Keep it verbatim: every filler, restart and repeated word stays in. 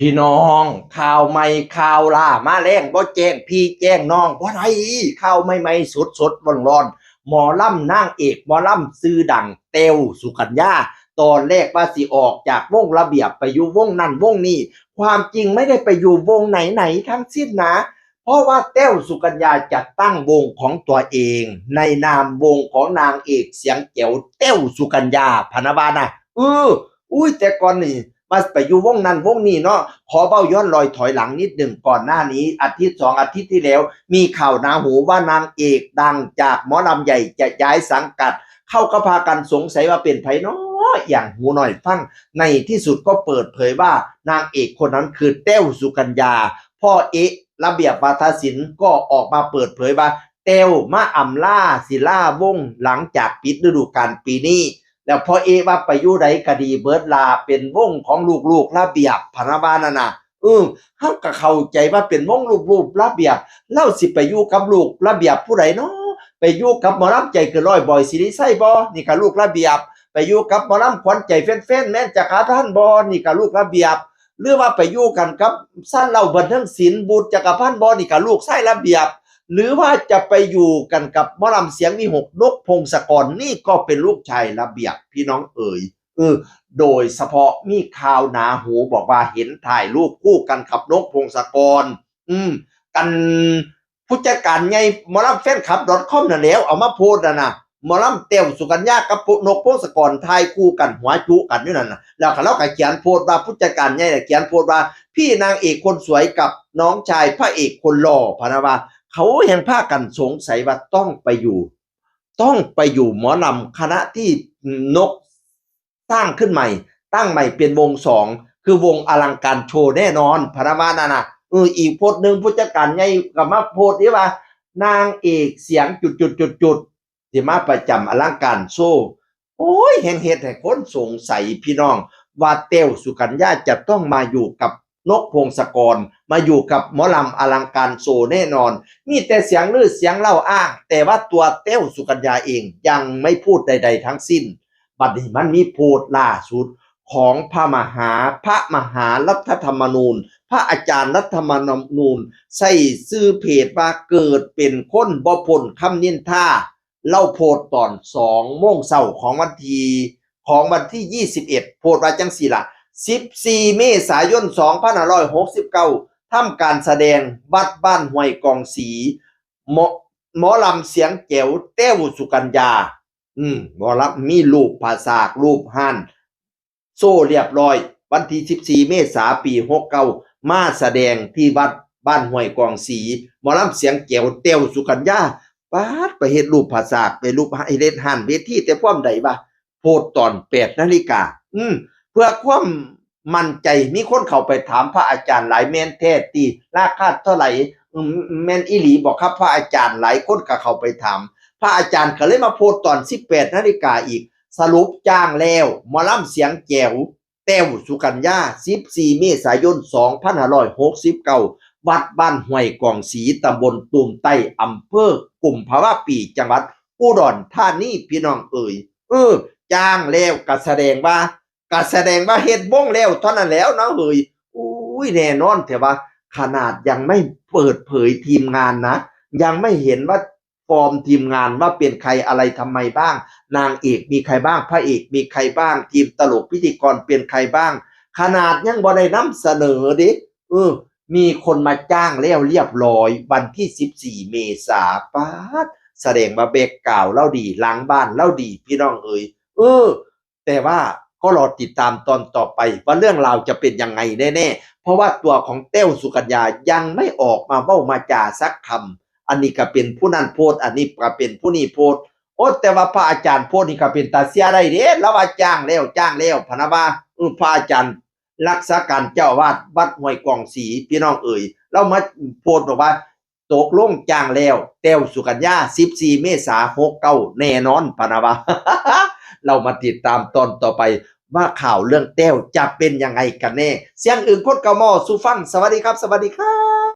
พี่น้อง ข่าวใหม่ข่าวล่ามาแลง บ่แจ้งพี่แจ้งน้องบ่ได้ ข่าวใหม่ๆ สดๆ ร้อนๆ หมอลำนางเอกหมอลำชื่อดังแต้วสุกัญญา ตอนแรกว่าสิออกจากวงระเบียบไปอยู่วงนั่นวงนี้ ความจริงไม่ได้ไปอยู่วงไหนๆ ทั้งสิ้นนะ เพราะว่าแต้วสุกัญญาจะตั้งวงของตัวเอง ในนามวงของนางเอกเสียงแจ๋วแต้วสุกัญญา พะนะว่านะ เออ อุ้ย แต่ก่อนนี่ ว่าไปอยู่วงนั่นวงนี้เนาะ ขอเบ้าย้อนรอยถอยหลังนิดหนึ่ง ก่อนหน้านี้ อาทิตย์สองอาทิตย์ที่แล้ว มีข่าวหนาหูว่านางเอกดังจากหมอลำใหญ่จะย้ายสังกัด เขาก็พากันสงสัยว่าเป็นไผน้อ อย่างหูหน่อยฟัง ในที่สุดก็เปิดเผยว่านางเอกคนนั้นคือแต้วสุกัญญา พ่อเอ๊ะ ระเบียบวาทศิลป์ก็ออกมาเปิดเผยว่าแต้วมาอำลาสิลาวงหลังจากปิดฤดูกาลปีนี้ แล้วพ่อเอ๊ะว่าไปอยู่ใดก็ดีเบิดลา เป็นวงของลูกๆระเบียบ พะนะว่านั่นน่ะ เออ เฮาก็เข้าใจว่าเป็นวงลูกๆระเบียบ ลาวสิไปอยู่กับลูกระเบียบผู้ใดเนาะ ไปอยู่กับหมอลำใจเกินร้อยบอยศิริชัยบ่ นี่ก็ลูกระเบียบ ไปอยู่กับหมอลำขวัญใจแฟนๆแมนจักรพันธ์บ่ นี่ก็ลูกระเบียบ หรือว่าไปอยู่กันกับซันเหล้าบันเทิงศิลป์ บูธจักรพันธ์บ่ นี่ก็ลูกชายระเบียบ หรือว่าจะไปอยู่กันกับหมอลำเสียงวิหก นกพงศกร นี่ก็เป็นลูกชายระเบียบ พี่น้องเอ๋ย เออ โดยเฉพาะมีข่าวหนาหูบอกว่าเห็นถ่ายรูปคู่กันกับนกพงศกร อืม กัน ผู้จัดการใหญ่หมอลำแฟนคลับ .com นั่นแหล้ว เอามาโพสต์น่ะนะ หมอลำแต้วสุกัญญากับนกพงศกรถ่ายคู่กันหัวจุกันอยู่นั่นน่ะ แล้วก็ลาวก็เขียนโพสต์ว่า ผู้จัดการใหญ่น่ะเขียนโพสต์ว่า พี่นางเอกคนสวยกับน้องชายพระเอกคนหล่อ พะนะว่า เขาแฮ่งพากันสงสัยว่าต้องไปอยู่ ต้องไปอยู่หมอลำคณะที่นกสร้างขึ้นใหม่ ตั้งใหม่เป็นวงสอง คือวงอลังการโชว์แน่นอน พะนะว่านั่นน่ะ เออ อีกโพสต์หนึ่ง ผู้จัดการใหญ่ก็มาโพสต์อีกว่า นางเอกเสียงจุดจุดจุดจุดที่มาประจำอลังการโชว์ โอ้ย แฮ่งเฮ็ดให้คนสงสัยพี่น้อง ว่าแต้วสุกัญญาจะต้องมาอยู่กับนกพงศกร มาอยู่กับหมอลำอลังการโชว์แน่นอน มีแต่เสียงลือเสียงเล่าอ้าง แต่ว่าตัวแต้วสุกัญญาเองยังไม่พูดใดๆทั้งสิ้น บัดนี้มันมีโพสต์ล่าสุดของพระมหา พระมหารัฐธรรมนูญ พระอาจารย์รัฐธรรมนูญ ใส่ชื่อเพจว่าเกิดเป็นคนบ่พ้นคำนินทา ลาวโพสต์ตอนสองโมงเช้าของวันที่ ของวันที่ยี่สิบเอ็ด โพสต์ว่าจั่งซี้ล่ะ สิบสี่เมษายนสองพันห้าร้อยหกสิบเก้า ทำการแสดงวัดบ้านห้วยกองสี หมอ หมอลำเสียงแจ๋วแต้วสุกัญญา อืม หมอลำมีรูปผาสาก รูปห่าน โชว์เรียบร้อย วันที่สิบสี่เมษาปีหกเก้า มาแสดงที่วัดบ้านห้วยกองสี หมอลำเสียงแจ๋วแต้วสุกัญญา ป๊าด ไปเฮ็ดรูปผาสาก ไปรูป เฮ็ดห่านเวที แต่ความใดวะ โพสต์ตอนแปดนาฬิกา อืม เพื่อความมั่นใจ มีคนเข้าไปถามพระอาจารย์หลาย แม่นแท้ติ ราคาเท่าไหร่ อืม แม่นอีหลีบ่ครับพระอาจารย์ หลายคนก็เข้าไปถาม พระอาจารย์ก็เลยมาโพสต์ตอนสิบแปดนาฬิกาอีก สรุปจ้างแล้ว หมอลำเสียงแจ๋ว แต้วสุกัญญา สิบสี่เมษายนสองพันห้าร้อยหกสิบเก้า วัดบ้านห้วยกองสี ตำบลตูมใต้ อำเภอกุมภาวะปี จังหวัดอุดรธานี พี่น้องเอ๋ย เออ จ้างแล้วก็แสดงว่า ก็แสดงว่าเฮ็ดวงแล้วเท่านั้นแล้วเนาะเฮ้ย อุ้ย แน่นอนแท้ว่า ขนาดยังไม่เปิดเผยทีมงานนะ ยังไม่เห็นว่าฟอร์มทีมงานว่าเป็นใครอะไรทำไมบ้าง นางเอกมีใครบ้าง พระเอกมีใครบ้าง ทีมตลกพิธีกรเป็นใครบ้าง ขนาดยังบ่ได้นำเสนอเด้ เออ มีคนมาจ้างแล้วเรียบร้อย วันที่สิบสี่เมษา ป๊าด แสดงว่าแบ็กกราวด์ลาวดี หลังบ้านลาวดี พี่น้องเอ๋ย เออ แต่ว่าก็รอติดตามตอนต่อไปว่าเรื่องราวจะเป็นยังไงแน่ๆ เพราะว่าตัวของแต้วสุกัญญายังไม่ออกมาเว้ามาจาสักคำ อันนี้ก็เป็นผู้นั้นโพสต์ อันนี้ก็เป็นผู้นี้โพสต์ โอ้ แต่ว่าพระอาจารย์โพสต์นี่ก็เป็นตาเชื่อได้เด้ ลาวว่าจ้างแล้ว จ้างแล้ว พะนะว่า เออ พระอาจารย์รักษาการเจ้าอาวาสวัดห้วยกองสี พี่น้องเอ๋ย ลาวมาโพสต์บอกว่า ตกลงจ้างแล้ว แต้วสุกัญญา สิบสี่เมษาหกเก้า แน่นอน พะนะว่า ลาวมาติดตามตอนต่อไป ว่าข่าวเรื่องแต้วจะเป็นยังไงกันแน่ เสียงอึ่งคนเก่าเมาสู่ฟัง สวัสดีครับ สวัสดีครับ